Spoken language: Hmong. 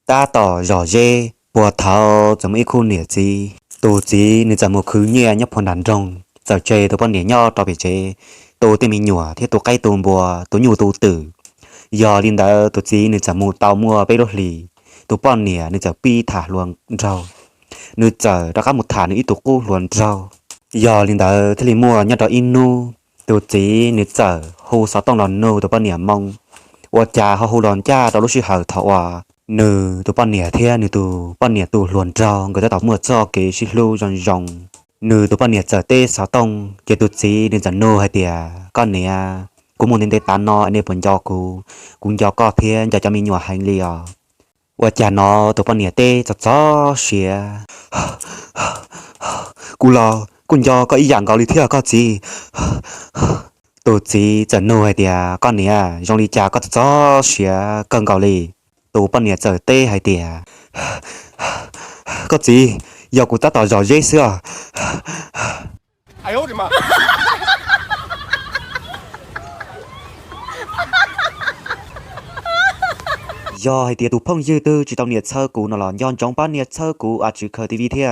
Tab tom zom zeb, puag thaum txawm muaj ib khub niam txiv, tus txiv nws txawm mus khwv nyiaj nyob puag nram nroog, txawm tseg tus poj niam nyob rau pem tsev, tu tej me nyuam thiab tu qaib tu npua, tu nyuj tu twm. Yog li ntawd tus txiv nws txawm mus tau muaj peb lub hlis, tus poj niam nws txawm pib tham hluas nraug, nws txawm rov qab mus tham nws ib tug qub hluas nraug. Yog li ntawd thiaj li muaj nyob rau ib hnub, tus txiv nws txawm hu xov tooj los nug tus poj niam moo, ua cas ho hu los ncaj rau lub sij hawm thaum uas nws tus poj niam thiab nws tus poj niam tus hluas nraug nkawd tab tom muaj txoj kev sib hlub zoo zoo. Nws tus poj niam txawm teb xov tooj ces tus txiv nws txawm nug hais tias, Koj niam, kuv mus ntev ntev tav no nej puas nco kuv? Kuv nco koj thiab nco cov me nyuam heev li os. Ua cas no tus poj niam teb txog txog siav, Kuv los kuj nco koj ib yam nkaus li thiab koj txiv. Tus txiv txawm nug hais tias, Koj niam, zoo li cas koj txog txog siav kawg nkaus li? Tus poj niam txawm teb hais tias, Koj txiv, yog kuv tab tom zom zeb xwb os. Yog hais tias tus phooj ywg twg tsis tau nias txhawb kuv no los nco ntsoov pab nias txhawb kuv A Tswv Khaws T V thiab.